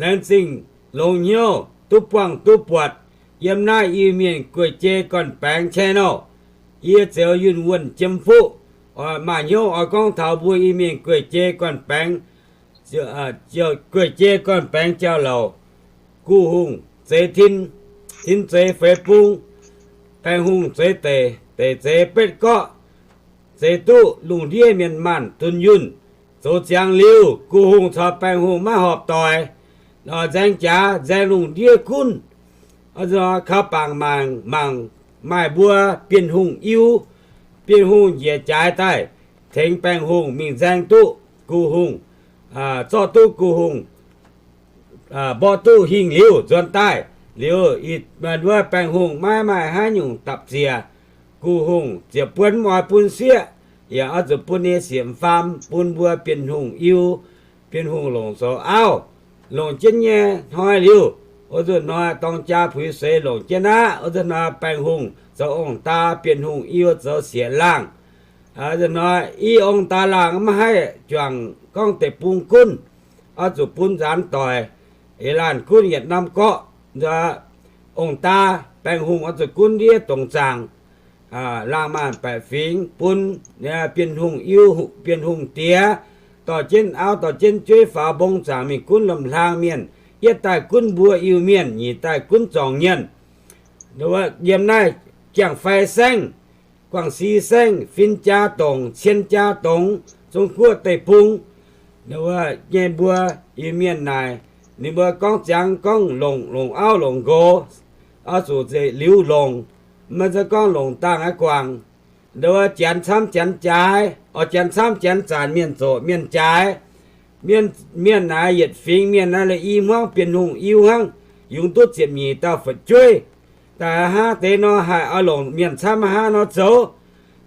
Laengz zingh longx hnyouv duqv buangh duqv buatc yiem naaiv Iu-Mienh guei-jei gorn-baengx channel. Yie Zeux Yunh Wuonh Jiem Fuqv oix maaih hnyouv oix gorngv taux mbuo Iu-Mienh guei-jei gorn-baengx, guei-jei gorn-baengx jauv-louc. Gu Hungh zeix tin, tin zeix feix bung, Baengh Hungh zeix deic, deic zeix betv gorqv, zeix duqv lungh ndiev mienh maanh dunh yunh. Zoux ziangx liuz, Gu Hungh caux Baengh Hungh maiv horpc doix, nzaeng jaax nzaeng lungh ndiev gunv. Kaux bangc mangc, mangc maaih mbuo Bienh Hungh iu, Bienh Hungh njiec jaaix daaih tengx Baengh Hungh mingh nzaeng duqv Gu Hungh, zorqv duqv Gu Hungh, mborqv duqv hingh liuz nzuonx daaih. Liuz ih wuov Baengh Hungh maiv maaih haaix nyungc dapc ziec, Gu Hungh ziouc buonv mv oix bun sieqv, yaac oix zuqc bun nyei sieqv m'faam bun mbuo Bienh Hungh iu. Bienh Hungh longc zoux auv, longc jienv nyei hnoi liuz, wuov nzunc hnoi dorng jaa puix seix longc jienv aqv. Wuov nzunc hnoi Baengh Hungh zoux ong-daa, Bienh Hungh iu zoux sieqv-laangh. Nzunc hnoi i ong-daa laangh maiv haih juangc gorngv deic-bung gunv, oix zuqc bun nzaanx doic, eix laanh gunv yietc norm gorqv. Ong-daa Baengh Hungh oix zuqc gunv ndiev dongc zaangc, laangh maanh baeqc fingx bun Bienh Hungh iu, Bienh Hungh diex, dorh jienv auv dorh jienv jueiv faaux mbong zaangc mingh gunv lomc-hlaang mienh. Yietv daaih gunv mbuo Iu-Mienh, nyic daaih gunv zuangx mienh. Yiem naaiv Giangh Fai Saengv, Guangv Si Saengv, Fin Jaa Dongc, Cien Jaa Dongc, Zong Guoqv deic-bung nyei mbuo Iu-Mienh naaic, ninh mbuo gorngv ziangx gorngv longc, longc auv longc nqox, oix zuqc liuz longc, maiv zeiz gorngv longc dangh aqv guangc. Janx camv janx jaaix, oix janx camv janx zanc mienh zoqc mienh jaaix. Mienh naaic yietc fingx mienh naaiv la'ih hmuangv Bienh Hungh iu hnangv, yungz duqv ziepc nyeic dauh fu'jueiv. Daaih hnangv deix nor haih oix longc mienh camv hnangv nor zoux.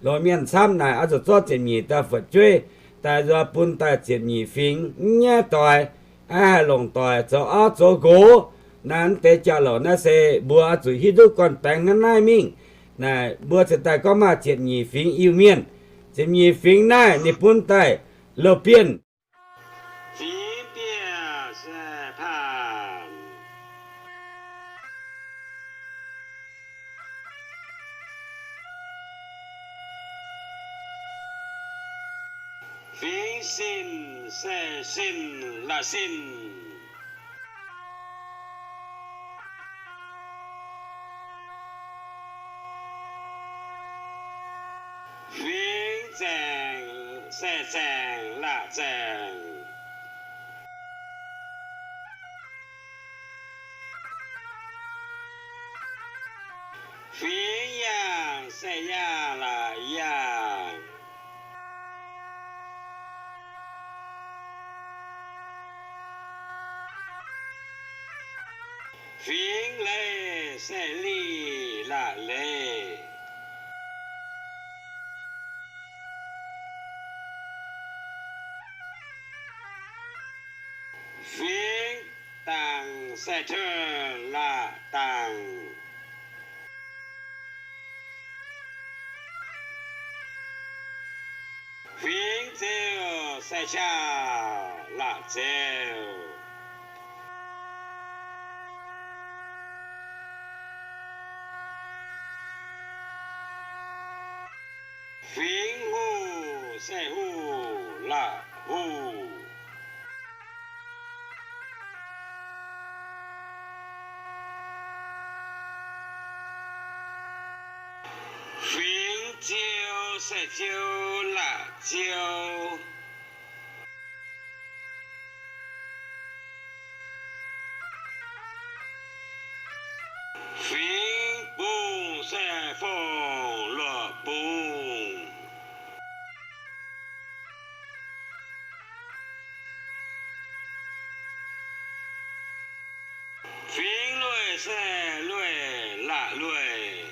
Longc mienh camv naaic oix zuqc zorqv ziepc nyeic dauh fu'jueiv daaih nzuonx bun daaih ziepc nyeic fingx mv nyaiv doic, haih longc doic zoux auv zoux nqox. Naaiv deix jauv-louc naaiv se mbuo oix zuqc hiuv duqv gorn-baengx hnangv naaiv mingh. Naaic mbuo ziouc daaih gorngv maaih ziepc nyeic fingx Iu-Mienh. Ziepc nyeic fingx naaiv ninh bun daaih loz-bienh. Fingx sin se sin la'sin. Fingx zaengc se zaengc la'zaengc. Fingx yaangh se yaangh la'yaangh. Fingx leih se lieh la'leiz. Fingx dangc se tengx la'dangc. Fingx ziouh se qaqv la'ziouh. Fingx huv se huv la'huv. Fingx ziou se ziou la'ziou. Fingx bungh se fongh luoqc bungh. Fingx lueiz se lueiz la'lueiz.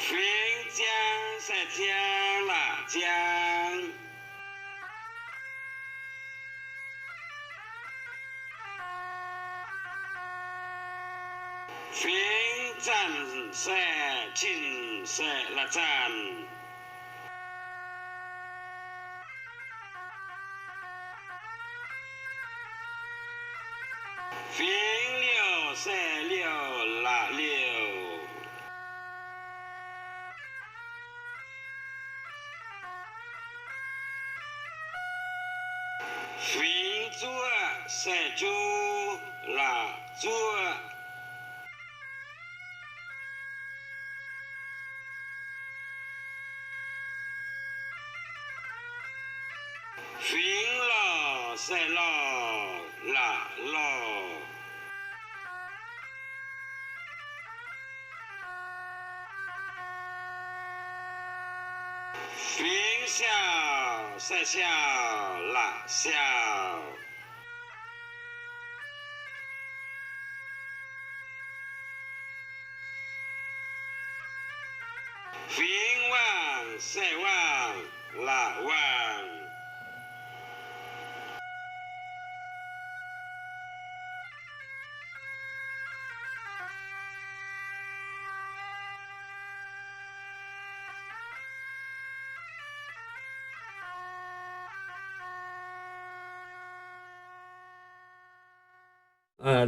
Fingx ziang se ziang la'ziang. Fingx zanc se cin se la'zanc. Fingx zuoqv saeng-jou la'zuoqv. Fingx lorh saeng-lorh la'lorh. Fingx siaauc saeng-siaauc la'siaauc. Fingx waangh saeng-waangh la'waangh.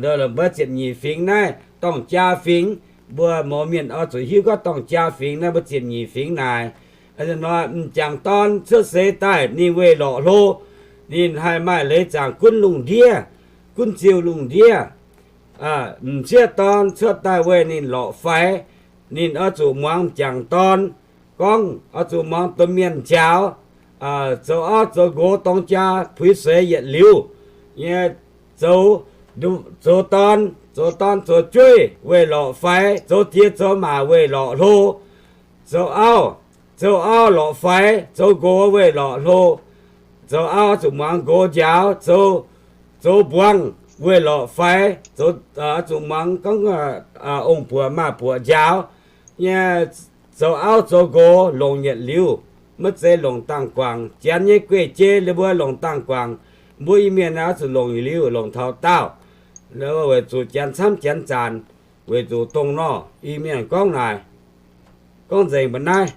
Mbuo ziepc nyeic fingx naaiv dorng-jaa fingx. Mbuo mouz mienh oix zuqc hiuv gorngv dorng-jaa fingx naaiv mbuo ziepc nyeic fingx naaic. M'jangc dorn cuotv seix daaih ninh weih lorqc hlo, ninh haih maaih leiz zaangc gunv lungh ndiev, gunv ziuh lungh ndiev. M'sieqv dorn cuotv daaih weih ninh lorqc faix, ninh oix zuqc muangx m'jangc dorn gorngv, oix zuqc muangx domh mienh njaaux, zoux auv zoux nqox dorng jaa puix seix yietc liuz nyei zoux, zoux dorn, zoux dorn zoux jueiv weih lorqc faix, zoux diex zoux maac weih lorqc hlo, zoux auv, zoux auv lorqc faix, zoux nqox weih lorqc hlo, zoux auv zuqc muangx nqox njaaux, zoux, zoux mbuangz weih lorqc faix, zuqc muangx gorngv ong-buoc maa-buoc njaaux nyei. Zoux auv zoux nqox longc yietc liuz, maiv zeiz longc dangh guangc. Janx nyei guei-jei ninh mbuo longc dangh guangc, mbuo Iu-Mienh naaiv zuqc longc yietc liuz, longc taux daauh, weic zuqc janx camv janx zanc, weic zuqc dongh nor Iu-Mienh gorngv naaic, gorngv nzengc mbuo naaiv.